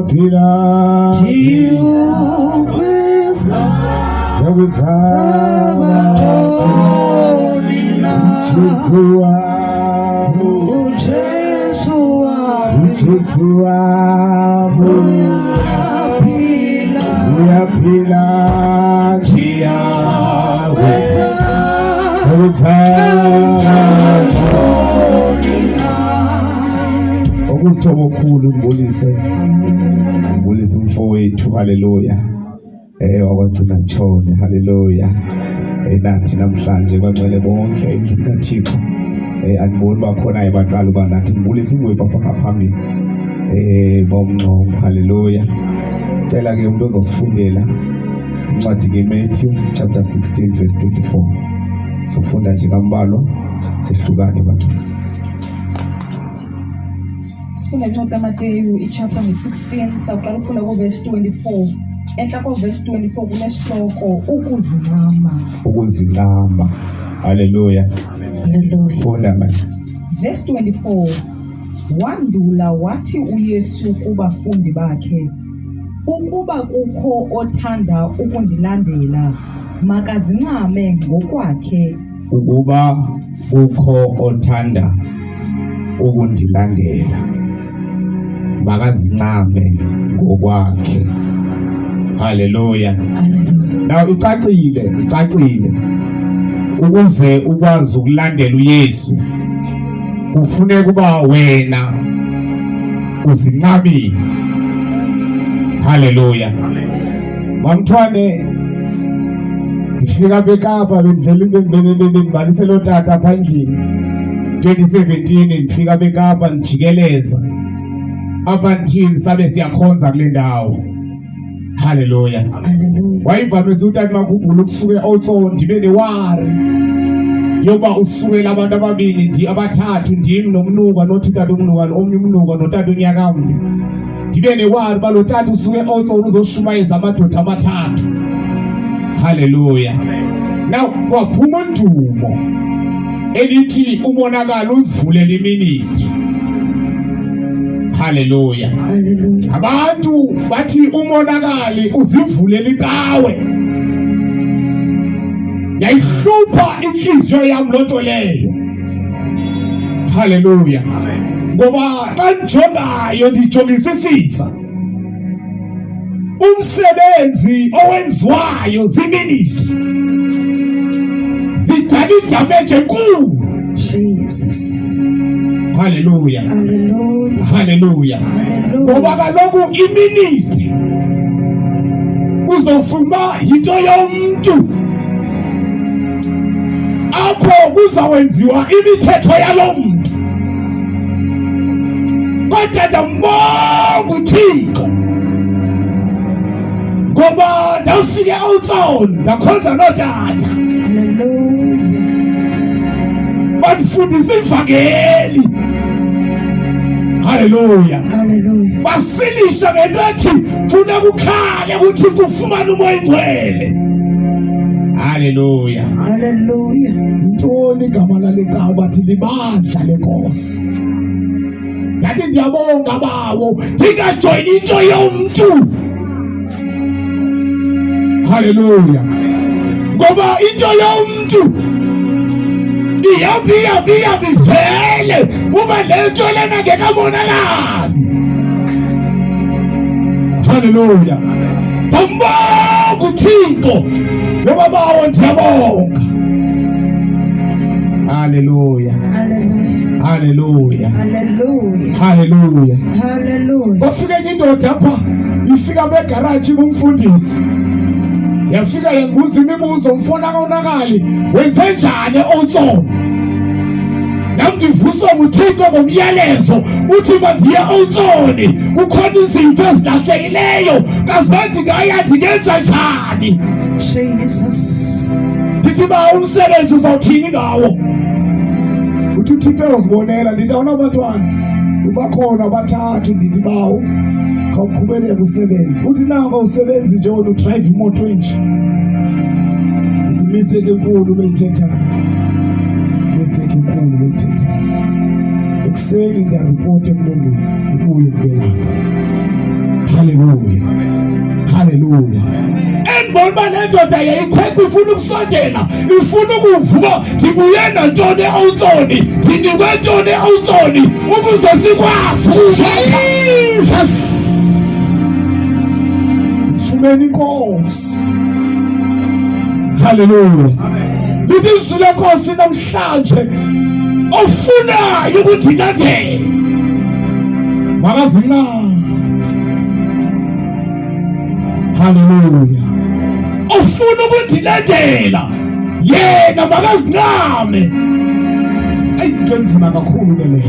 Uyaphila. Jesu wami, Jesu wami, uyaphila ngiyakweza. Okuzithoba okukhulu ngibulise ngibulise umfowethu, haleluya, wakwagcina ngitshone, haleluya. Nathi namhlanje bangcwele bonke endlini kaThixo, andiboni bakhona baqala uba nathi ngibulise ingwevu apha ngaphambili, bomngxongo, haleluya. Cela ke umuntu ozosifundela incwadi ke-Matthew chapter 16 verse 24. Sofunda nje kambalwa sihlukane bangcwele. Sifunda incwadi kaMateyu i-chapter ngu-16, sawuqala ukufunda ko-verse 24. Enhla ko-verse 24 kunesihloko ukuzincama. Ukuzincama, haleluya. Haleluya. Funda manje. Verse 24. Wandula wathi uYesu kubafundi bakhe, ukuba kukho othanda ukundilandela, makazincame ngokwakhe. Ukuba kukho othanda ukundilandela, makazincame ngokwakhe. Haleluya. Now icacile, icacile. Ukuze ukwazi ukulandela uYesu kufuneka uba wena uzincamile. Haleluya. Mamthwane, ndifika apha eKapa, bendidlela into bendibalisela ootata apha endlini. 2017 ndifika apha eKapa ndijikeleza up until sabe siyakhonza kule ndawo. Haleluya. Wayivamise utata Makhumbula ukusuka e-Oudtshoorn, ndibe ne-worry yoba usukela abantu ababini ndi abathathu, ndim nomnuka nothi utata umnuka omnye umnuka notata unyakamni, ndibe ne-worry uba lo tata usuke e-Oudtshoorn uzoshumayeza amadoda amathathu. Haleluya. Now kwaphuma undumo elithi umonakalo uzivulela i-ministry. Haleluya. Abantu bathi umonakali uzivulela icawe. Yayihlupha inhliziyo yami lonto leyo. Haleluya. Ngoba xa ndijongayo ndijongisisisa umsebenzi owenziwayo ziministry zidala i-damage enkulu. Jesus. Haleluya. Hallelujah. Haleluya. Hallelujah. Ngoba kaloku i-ministry uzofuma yinto yomntu apho kuzawenziwa imithetho yalo mntu, kodwa ndambonga uThixo ngoba ndawufika e-Oudtshoorn ndakhonza nootata. Hallelujah. Bandifundisa ivangeli. Haleluya. Hallelujah. Basilisha ngento ethi funa kukhale ukuthi kufumane umoya ingcwele. Haleluya. Hallelujah. Yintoni igama lale cawa? Bathi libandla lenkosi. Ndathi ndiyabonga bawo, ndingajoyini into yomntu. Haleluya. Ngoba into yomntu ihamba ihamba ihamba ivele uba le nto lena ngekamonakali. Haleluya. Ndambonga uThixo ngoba bawo ndiyabonga. Haleluya. Hallelujah. Haleluya. Hallelujah. Haleluya. Hallelujah. Kwafika enye indoda apha, ifika begaraji kumfundisi. Yafika yangibuza imibuzo, mfona konakali, wenze njani e-Oudtshoorn? Nam ndivuswa nguThixo ngomyalezo uthi mandiye e-Oudtshoorn, kukhona izimvu ezilahlekileyo, kazi uba ndingaya ndingenza njani? Jesus. Ndithi ba umsebenzi uzawuthini ngawo? Uthi uThixo uyazibonela. Ndithi awunabantwana, ubakhona abathathu. Ndithi bawo khawuqhubeleke usebenze. Uthi nango usebenzi nje wena udrayive imoto enje. Ndithi mistake enkulu beyithethayo, mistake enkulu beyithethayo. Ekuseni ndiyaripota emlungwini, ubuye ndibe lapha. Haleluya, haleluya. Endibona uba le ndoda yayikhwetha ifuna ukusondela, ifuna ukuvuka, ndibuye nantoni awutsoni, ndinikwe ntoni awutsoni ukuze sikwazi. Jesus. Fumeni inkosi. Haleluya. Lithi izwi lenkosi namhlanje ofunayo ukuthi ilandele makazincame. Haleluya. Ofuna ukundilandela yena makazincame. Ayi into enzima kakhulu ke leyo.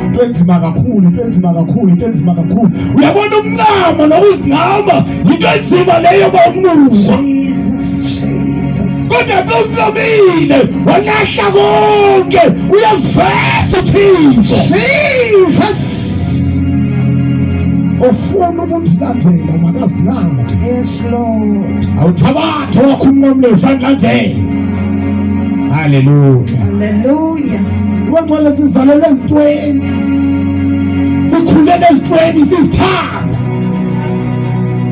Into enzima kakhulu, into enzima kakhulu, into enzima kakhulu. Uyabona ukuncama nokuzincama yinto enzima leyo bawumuzwa. Jesus, Jesus. Kodwa xa uncamile walahla konke uyaziveza uThixo. Jesus. Ofuna ukundilandela makazincade. Yes, Lord. Awuthabathe wakho umnqamlezo andilandele. Haleluya. Hallelujah. Ubangcwele sizalelwe ezintweni. Sikhulele ezintweni sizithanda.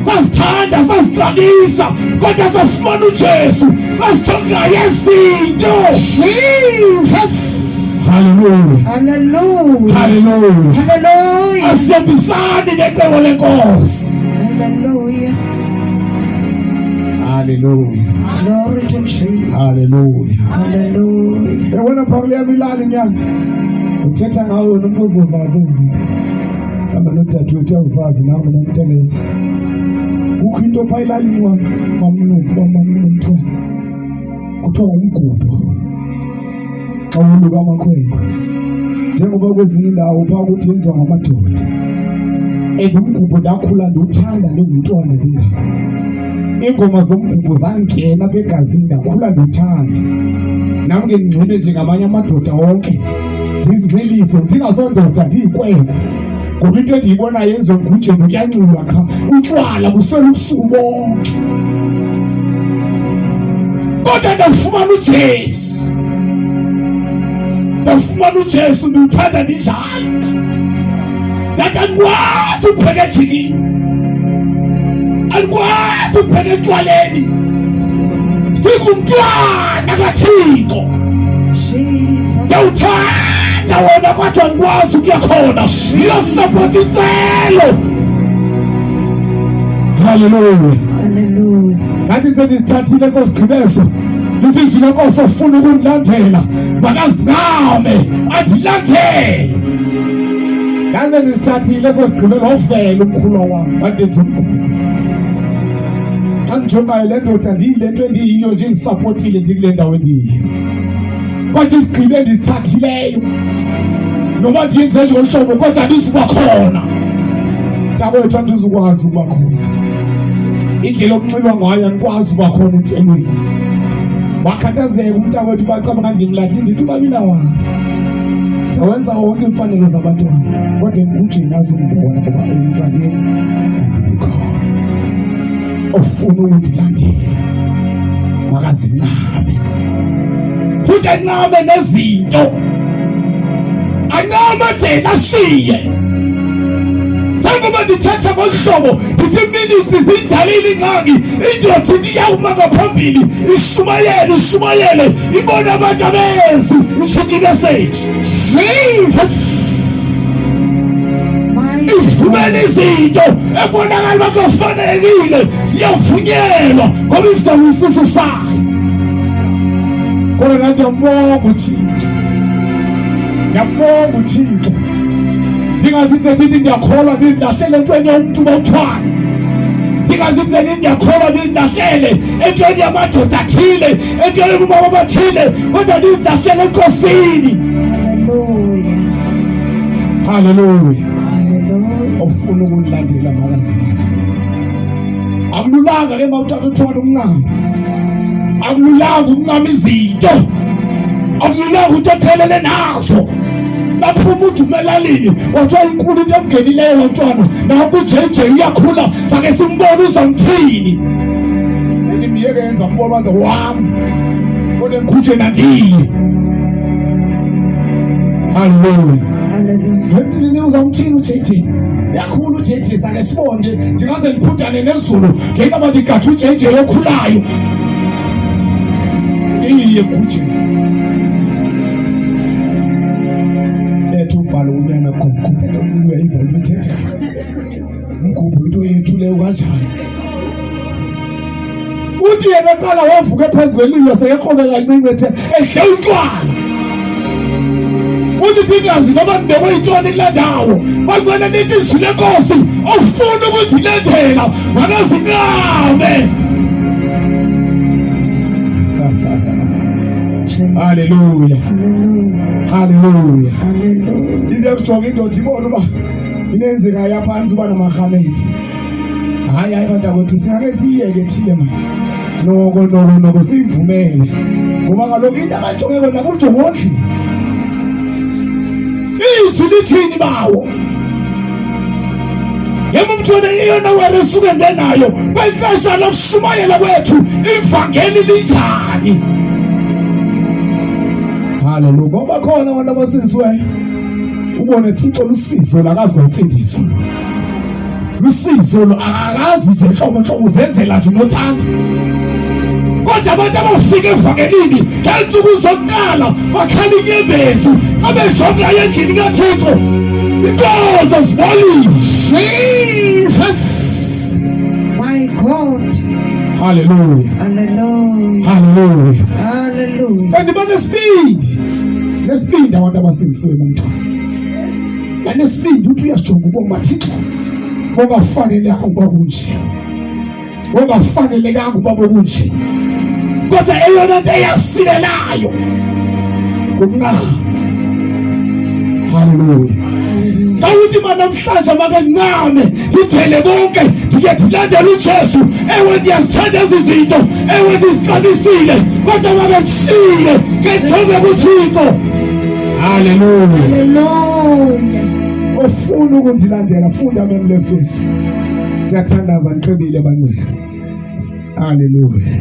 Sasithanda sasixabisa kodwa safumana uJesu sasithonga yezinto. Jesus. Haleluya. Hallelujah. Haleluya. Hallelujah. Asihambisani necebo lenkosi. Hallelujah. Haleluya. Glory to Jesus. Haleluya. Hallelujah. Yabona phaa kule yam ilali nyanga. Uthetha ngawe wena umntu ozozazi ezi zinto. Mhlawumbi nodadewethu uyawuzazi nawe nomntelezi. Kukho into phaa elalini wam, mamntu, mamntu. Kuthiwa ngumgubho. Xa woluka amakhwenkwe. Njengoba kwezinye iindawo phaa kuthi yenziwa ngamadoda. And umgubho ndakhula ndiwuthanda ndingumntwana ndingaka. Iingoma zomgubho zangena apha egazini ndakhula ndiwuthanda. Nam ke ndingxile njengamanye amadoda onke. Ndizinxilise ndingasondoda ndiyikwekwe. Ngoba into endiyibonayo yenziwa ngujeni kuyanxilwa qha. Utywala kusela ubusuku bonke. Kodwa ndafumana uJesu. Ndafumana uJesu ndiwuthanda ndinjalo. Ndathi andikwazi ukupheka ejikini. Andikwazi ukupheka etywaleni. Ndingumntwana kaThixo. Ndiyawuthanda wona kodwa andikwazi ukuya khona. Ndiyosapota icelo. Hallelujah. Hallelujah. Ngathi nje ndisithathile eso sigqibeso. Lithi izwi lenkosi ofuna ukundilandela makazincame andilandele. Ngathi ndisithathile eso sigqibelo wavela umkhulu wam wandenza umkhulu. Xa ndijongayo le ndoda ndiyile nto endiyiyo nje ndisapotile ndikule ndawo endiyiyo. Kwathi isigqibo endisithathileyo noba ndiyenze nje ngolu hlobo kodwa andizuba khona. Mntakwethu andizukwazi ukuba khona. Indlela okunxilwa ngayo andikwazi uba khona entselweni. Wakhathazeka umntakwethu bacaba ngandimlahlile ndithi uba mina wami. Ndawenza wonke iimfanelo zabantwana kodwa emgujeni azungibona ngoba emntwaneni andibikhona. Ofuna ukundilandela makazincame futhi ancame nezinto ancame de ashiye njengoba ndithetha ngolu hlobo ndithi ministry ziyidalile ingxaki indoda into iyawuma ngaphambili ishumayele ishumayele ibone abantu abezi itshintshe imeseji Jesus. Ivumela izinto ebonakala uba kufanelekile ziyavunyelwa ngoba isidalwa isisu sayo. Kodwa ngathi ndiyambonga uThixo, ndiyambonga uThixo. Ndingathi sendithi ndiyakholwa ndizilahlele entweni yomntu bawuthwala. Ndingathi sendithi ndiyakholwa ndizilahlele entweni yamadoda athile entweni kubaba abathile kodwa ndizilahlele enkosini. Hallelujah. Hallelujah. Hallelujah. Ofuna ukundilandela makazi. Akululanga ke mawuthatha uthwala umncamo. Akululanga ukuncama izinto. Akululanga into othelele nazo. Baphuma udumelalini wathiwa inkulu into emngenileyo lo mntwana naku uJJ uyakhula sake simbone uzamthini. Ndimyeke yenza mbona waze wam kodwa emkhutsheni andiyi. Hallelujah. Hallelujah. Uzamthini uJJ? Uyakhula uJJ sake sibone nje ndingaze ndiphudane nezulu ngenxa yoba ndigatha uJJ okhulayo. Iye kuthi. Lethu uvalo unyana gogo phela umuntu uyayiva imithetho. Umgubho into yethu leyo kanjani? Uthi yena qala wavuka phezu kwelilo sekekrobe kancinci ethe edle utshwala. Uthi ndingazi noba ndibekwe itshoni kule ndawo. Bakwele lithi izwi lenkosi ofuna ukundilendela makazincame. Haleluya. Haleluya. Into yokujonga indoda ibona uba inenzeka yaphantsi uba namarhamedi. Hayi hayi bantakwethu singake siyeke thile mani. Noko noko noko siyivumele. Ngoba kaloku into abajonge kona kujonga ondlini. Izwi lithini bawo? Yebo mthwele iyona wena esuke ndenayo kwexesha lokushumayela kwethu ivangeli linjani? Haleluya. Ngoba khona abantu abasindisiweyo ubone Thixo lusizo lakazi ngomsindiso. Lusizo lo akazi nje nhlobo nhlobo uzenzela nje unothanda. Kodwa abantu abafika evangelini ngeentsuku zokuqala bakhala inyembezi xa bejonga endlini kaThixo. Inkonzo zibolile. Jesus. My God. Hallelujah. Hallelujah. Hallelujah. Hallelujah. And banesibindi. Nesibindi abantu abasindisiwe mamthwana. Banesibindi uthi uyajonga ubomi baThixo. Bongafanelanga ukuba kunje. Bongafanelekanga ukuba bokunje. Kodwa eyona nto eyasilelayo kuncama. Hallelujah. Kawuthi ma namhlanje makencame ndidele konke ndike ndilandele uJesu. Ewe ndiyazithanda ezi zinto, ewe ndizixabisile, kodwa makendishiye ngenjongo kuThixo. Hallelujah. Hallelujah. Ofuna ukundilandela funda memlefisi. Siyathandaza nixebile bangcwele. Hallelujah.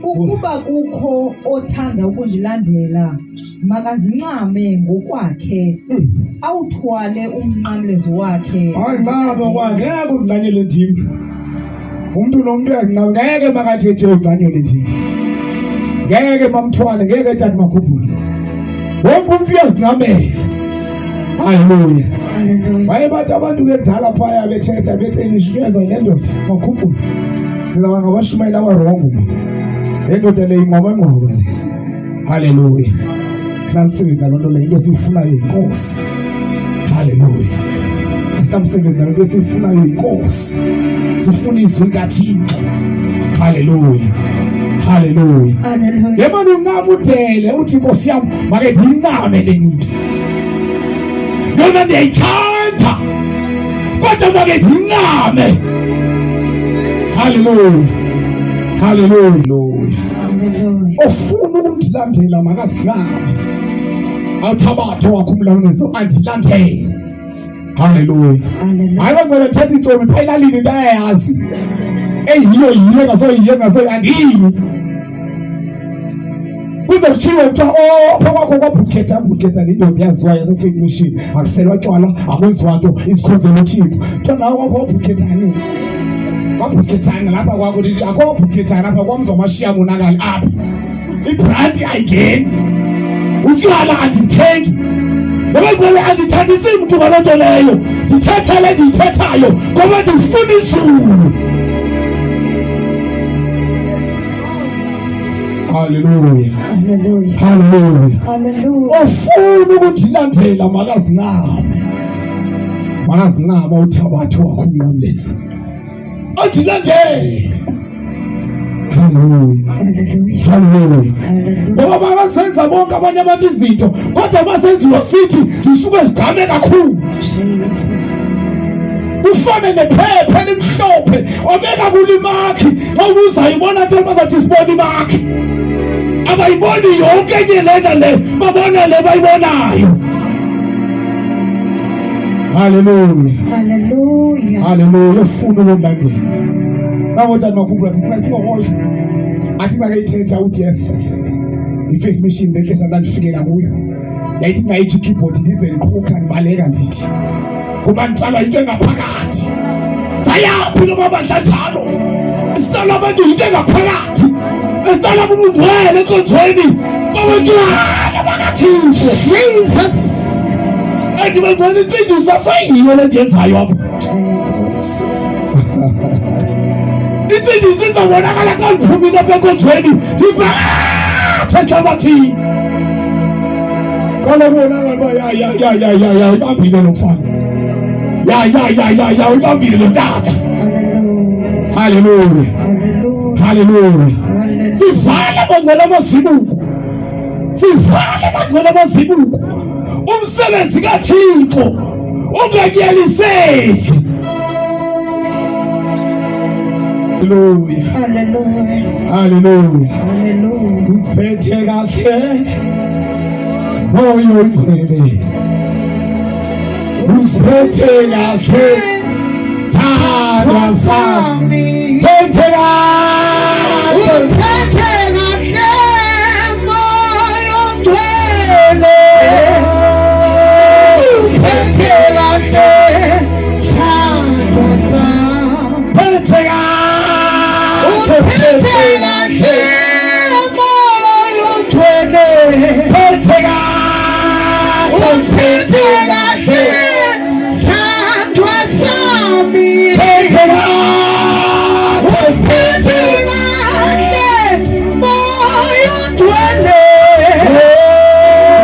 Ukuba kukho othanda ukundilandela, makazincame ngokwakhe, awuthwale umnqamlezo wakhe. Hayi ncama kwakhe ngeke ungcanyelwe ndim. Umuntu nomuntu uyazincama ngeke makathethe ungcanyelwe ndim. Ngeke mamthwale ngeke tata makhuphule. Wonke umuntu uyazincamela. Haleluya. Hallelujah. Waye bathi abantu bekudala phaya bethetha bethe nishunyezwa le ndoda makhuphule. Ngizaba ngabashumayeli abarongo. Le ndoda le ingqwabangqwaba le. Haleluya. Sinamsebenzi naloo nto leyo into esiyifunayo yinkosi. Haleluya. Sinamsebenzi naloo nto esiyifunayo yinkosi. Sifuna izwi likaThixo. Haleluya. Haleluya. Hallelujah. Yemani uncama udele uthi Nkosi yam make ndiyincame le into. Yona ndiyayithanda. Kodwa make ndiyincame. Haleluya. Haleluya. Hallelujah. Ofuna ukundilandela makazincame. Awuthabathe wakho umlawuliso andilandele. Haleluya. Hallelujah. Hayi bangcwele ndithetha intsomi pha elalini into ayayazi. Eyiyo yiyo ngasoyiyo ngasoyi andiyi. Kuze kuthiwe kuthiwa oh pha kwakho kwabhukhetha bhukhetha le ntombi yaziwayo yaseFaith Mission akuselwa tywala akwenziwa nto izikhonzela uThixo. Kuthiwa nawe kwakho kwabhukhethani. Kwabhukhethana lapha kwakho ndithi akwabhukhethana apha kwamzwa amashiya monakali apha. Ibranti ayingeni. Utywala andithengi. Ngoba ngcwele andithandisi mntu ngaloo nto leyo. Ndithetha le ndiyithethayo ngoba ndifuna izulu. Haleluya. Hallelujah. Haleluya. Hallelujah. Ofuna ukundilandela makazincame. Makazincame uthabathe wakho umnqamlezo. Andilandele. Haleluya. Hallelujah. Haleluya. Hallelujah. Ngoba basenza bonke abanye abantu izinto kodwa basenziwa sithi zisuke zigqame kakhulu. Jesus. Ufane nephepha elimhlophe obeka kulimakhi xa ubuzayibona nto bazathi sibona imakhi. Abayiboni yonke enye lena le babona le bayibonayo. Haleluya. Hallelujah. Haleluya ufuna ukulandela. Nabo tata makhumbula sithi singokodwa. Athi makayithetha uthi yes. I-faith mission le xesha ndandifikela kuyo. Yayithi ngayithi i-keyboard ndize ndiqhuqa ndibaleka ndithi kuba nditsalwa yinto engaphakathi. Sayaphi lo mabandla njalo? Isitsalwa abantu yinto engaphakathi. Esitsalwa bubungcwele enkonzweni babantwana bakaThixo. Jesus. Ethi bangcwele intsindiso aseyiyo le ndiyenzayo apha. Intsindiso izawubonakala xa ndiphumile apha enkonzweni ndibhathe ntlabathini. Qala kubonakala uba ya ya ya ya ya ya ubambile lo mfana. Ya ya ya ya ya ubambile lo tata. Haleluya. Haleluya. Sivala bangcwele amazibuko. Sivale bangcwele amazibuko. Umsebenzi kaThixo unganyeliseki. Haleluya. Haleluya. Haleluya. Haleluya. Usiphethe kahle. Moya oyingcwele. Usiphethe kahle. Sithandwa sami. Phethe kahle. Uphethe kahle moya ongcwele. Uphethe kahle sithandwa sami. Phethe kahle. Uphethe kahle moya ongcwele. Phethe kahle. Uphethe kahle sithandwa sami. Phethe kahle. Uphethe kahle moya ongcwele.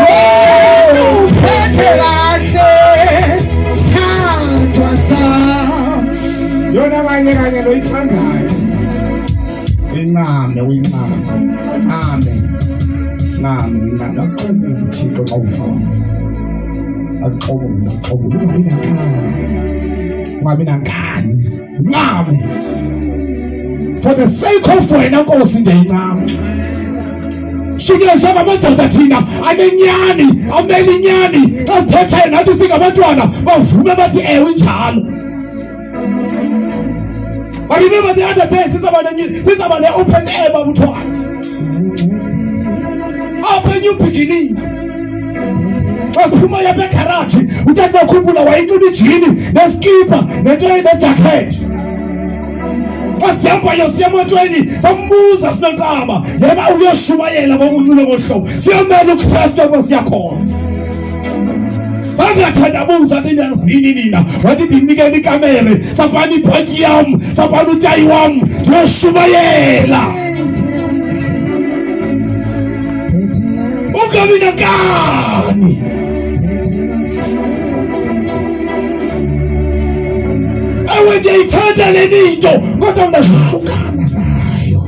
Wena uphethe kahle sithandwa sami. Yona kanye kanye loyithandayo. Uyincame, uyincame. Ncame. Ncame, uyincame. Akuxobule uThixo xa ufana. Akuxobule, akuxobule. Ungabi nankani. Ungabi nankani. Ncame. For the sake of wena Nkosi ndiyayincama. Shunyezwa ngamadoda thina anenyani, amele inyani. Xa sithethayo nathi singabantwana bavume bathi ewe injalo. I remember the other day sizaba ne sizaba ne open air babuthwana. Apha new beginning. Xa siphuma yapha ekharaji utata bakhumbula wayinxiba ijini neskipa nento nejacket. Xa sihambayo siya emotweni sambuza sinoqaba yeba uyoshumayela ngokunxiba ngohlobo siyomela uKristu apho siyakhona. Sangathandabuza athi ndiyazini nina wathi ndinikele ikamere sabana ibhatyi yam sabana utayi wam ndiyoshumayela ungabi nankani ewe ndiyayithanda le into kodwa ndahlukana nayo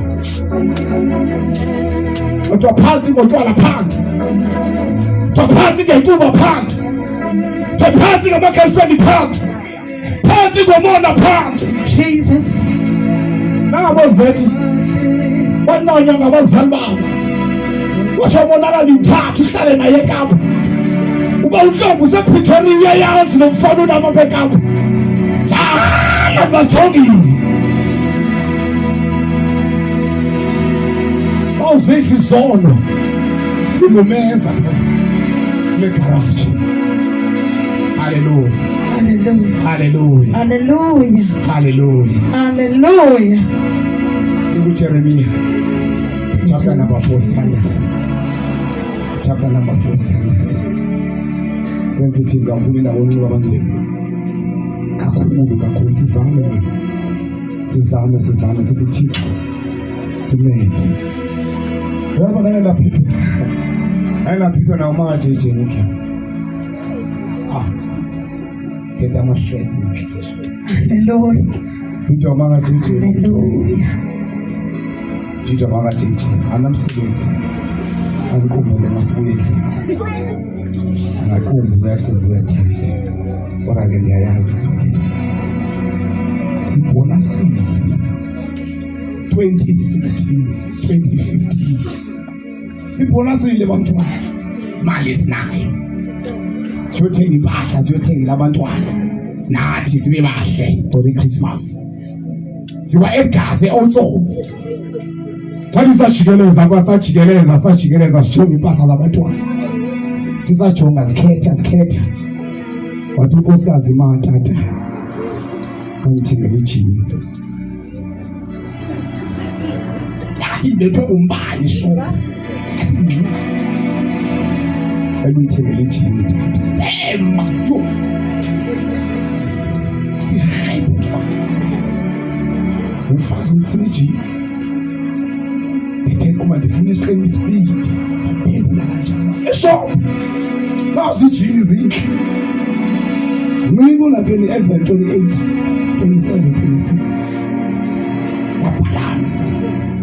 kodwa phantsi ngotywala phantsi kodwa phantsi ngenkuba phantsi kodwa phantsi ngama-girlfriend phantsi phantsi ngomona phantsi Jesus. Nangabozethi banconywa ngabazali babo washo bonakala imthatha uhlale naye eKapa uba uHlobo usePretoria uyayazi lo mfana unamapha eKapa njalo bajongile awuzidla izono zilumeza le garage haleluya Hallelujah. haleluya Hallelujah. haleluya Hallelujah. sikuJeremiya chapter number 4 sithandaza chapter number 4 sithandaza sensitive kakhulu indaba yonxiba abangcwele kakhulu kakhulu sizame sizame sizame sithi Thixo sincede uyabona nalapha nalapha nawo makajeje ngikho ah Thetha amahlebo Hallelujah. Into makajeje Hallelujah. Into makajeje anamsebenzi angiqumele masibuye endlini angaqumbi uyaqumbi uyathanda kodwa ke ndiyayazi sibhonasile 2016 2015 sibhonasile bamntwana mali sinayo siyothenga impahla siyothengela abantwana nathi sibe bahle for iChristmas siwa egazi eOtsobo Wathi sajikeleza kwasajikeleza sajikeleza sithonga impahla zabantwana. Sisajonga zikhetha zikhetha. Wathi unkosikazi ma tata angithengele ijini. Yathi ndibethwe ngumbani so. Yathi ngci. Cela ungithengele ijini tata. Ema yho. Athi hayi bufa. Umfazi ufuna ijini. Ethe kuma ndifuna isiqendu isibindi. Ndaphendula kanjani? Esho. Nazi ijini zinhle. Ncinci na 27, 28, 27, 26. Wabhalansa.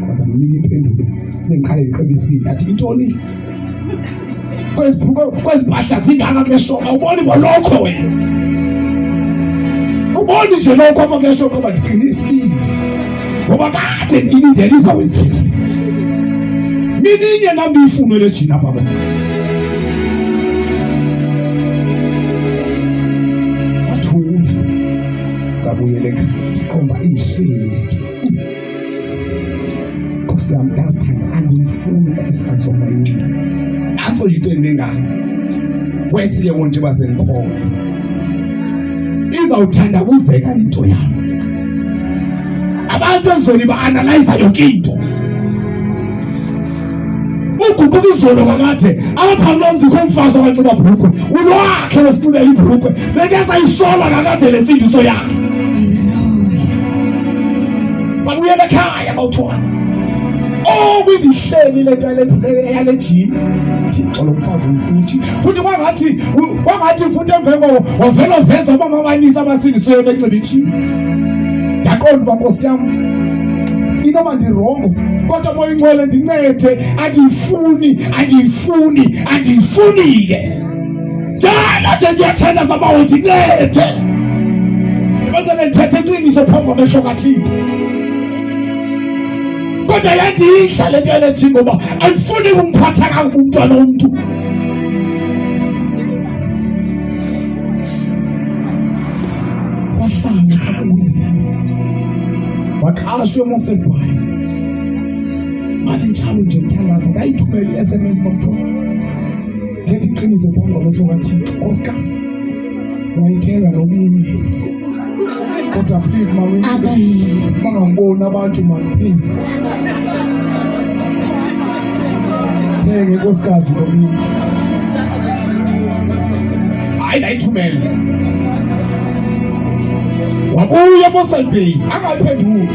Kodwa mnika impendulo. Bengiqale ngiqeba isibindi. Athi intoni? Kwezi mpahla zingaka kule shop awuboni ngolokho wena. Uboni nje lokho apha kule shop ngoba ndiqine isibindi. Ngoba kade ndiyilindele izawenzeka. Mininye nam ndiyifune le jini apha. Wathula. Sabuyela ekhaya. Qomba ihleli. Nkosi yam tata andimfuni unkosikazi wam ayinxibe. Nantso into endinengayo. Wesi ke nje basendikhona. Izawuthandabuzeka le nto yam. Abantu ezweni ba-analyza yonke into. Uguquka izolo kakade apha kulo mzi kho mfazi owanxiba bhrukhwe ulwakhe wesinxibela ibhrukhwe bekesayisola kakade le ntsindiso yakhe. Sabuyela ekhaya bawuthwana. Oh kwindihleli le nto yale jini. Thixo lo mfazi umfuthi. Futhi kwangathi kwangathi futhi emveni koko wavela waveza abama abaninzi abasindisiweyo benxiba ijini. Ndaqonda uba Nkosi yam inoba ndirongo kodwa moya ingcwele ndincede andiyifuni andiyifuni andiyifuni ke. Njalo nje ndiyathandaza bawo ndincede. Ndibazane ndithethe iqiniso phambi kwamehlo kaThixo. Kodwa yandidla le nto yale ngoba andifuni kumphatha kakubi umntwana womntu. Wahlala sakubuza. Waqashwa eMosebhayi. Mane njalo nje mthandazo ndayithumela i-SMS kwamthiwa thetha iqiniso phambi kwamehlo kaThixo nkosikazi wayithenga nobinye kodwa please mama bangangiboni abantu man please thenge nkosikazi nobinye hayi ndayithumela wabuya emoselbey angayiphenduli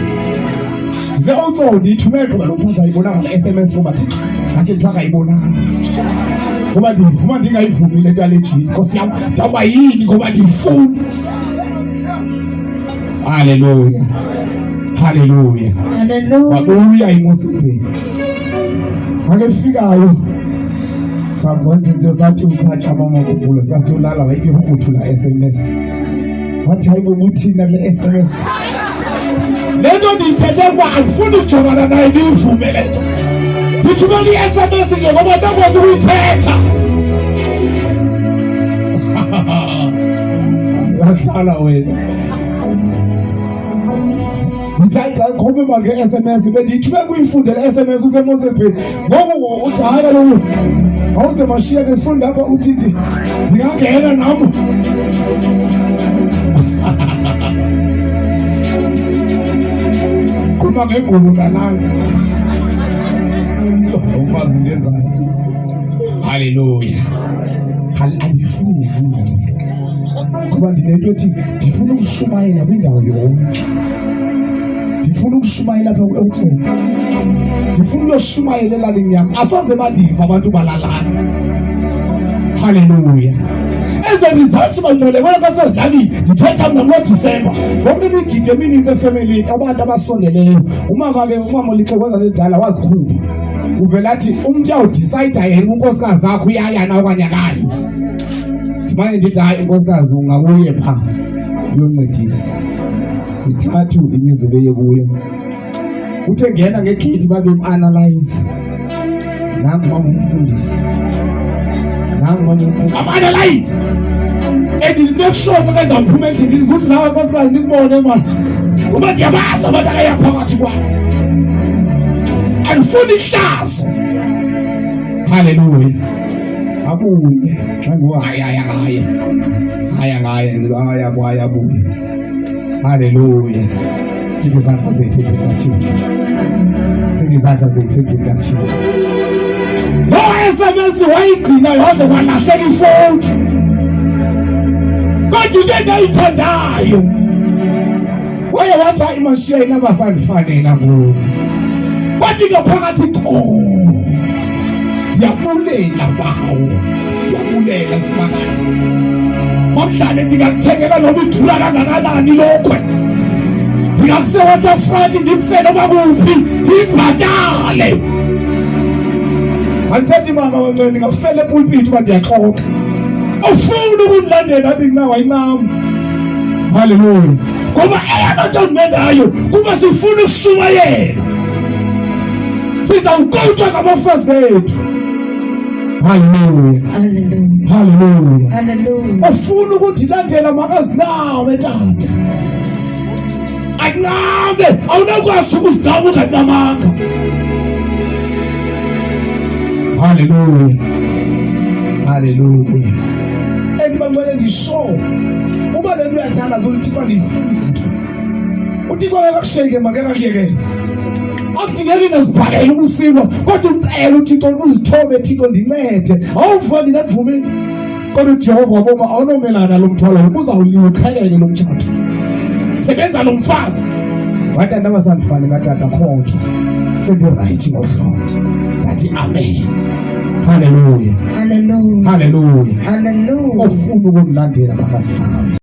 ze utso ndiyithumele ngoba lo mfazi ayibonanga ne-sms ngoba thixo ngase kuthiwa akayibonanga ngoba ndivuma ndingayivumi le nto yale jini nkosi yam ndawuba yini ngoba ndiyifuni haleluya haleluya wabuya imosibheni akefikayo sagonje nje sathi uthatha mama khumbula sasiyolala wayithi rhuthu la sms wathi hayi bobuthina kule sms le nto ndiyithethe ukuba andifuni kujongana naye ndiyivume le nto ndithumela i-sms nje ngoba ndakwazi ukuyithetha wahlala wena ndithi hayi xa khombe mali nge-sms bendiyithumela kuyifundela i-sms usemosebheni ngoku uthi hayi kaloku awuze mashiya ke sifunde apha uthi ndingangena nam khuluma ngengubo nalanga umfazi ungenzayo haleluya andifuni nyhani ngoba ndinento ethi ndifuna ukushumayela kwindawo yonke ndifuna ukushumayela apha ekutsolo ndifuna uyoshumayela elalini yam asoze bandiva abantu balalana haleluya ezo results bangcwele bona xa sezilalini ndithetha mna ngodisemba ngokunemigidi emininzi efemelini abantu abasondeleyo umama ke umama olixekwenza lelidala wazikhupha uvela athi umntu uyawudisayida yena unkosikazi akho uyayana okanye akayi ndimane ndithi hayi unkosikazi ungabuye pha uyoncedisa mithathu imizi beye kuyo uthe ngena ngegethi babem-analyze nangu mama umfundisi nangu mama umfundisi am-analyze and make sure xa ezawuphuma endlini ndizuthi nawe nkosikazi ndikubone mani ngoba ndiyabazi abantu akaya phakathi kwabo andifuni ihlazo haleluya. Abuye xa nguhayi hayi ngaye hayi ngaye hayi abuye abuye. Haleluya. Sike izandla zethu endlini kaThixo. Sike izandla zethu endlini kaThixo. Lo SMS wayigcina yaze kwalahleka ifoni. Kodwa into endayithandayo waye wathi hayi mashiya inamba sandifanela ngoku. Wathi ngaphakathi oh ndiyabulela bawo ndiyabulela simakade mamdlane ndingakuthengela noba idula kangakanani lokhwe ndingakusewaterfront ndikuse noba kuphi ndiyibhatale andithethi mama wena ndingafela epulpiti uba ndiyaxoka ufuna ukundilandela athi nca wayincama haleluya ngoba eyona nto ndime ngayo kuba sifuna ukushumayela sizawukotshwa ngabafazi bethu haleluya haleluya haleluya ufuna ukundilandela makaziname tata ancame awunakwazi ukuzinama ungancamanga haleluya haleluya and bangcwele ndisho uba le nto uyathanda uthixo andiyifuni le nto uthixo ngeke akusheke makeke akuyekele akudingeki nezibhakela ukusilwa kodwa ucela uthixo uzithobe thixo ndincede awuva ndina ndivumile kodwa ujehova waboma awunomelana lo mthwalo uzawuliwa uqheleke lo mtshato sebenza lo mfazi wathi andabasandifane katata khotho sendirayithi ngohlobo ndathi amen haleluya Hallelujah. haleluya Hallelujah. ofuna ukumlandela makasincame.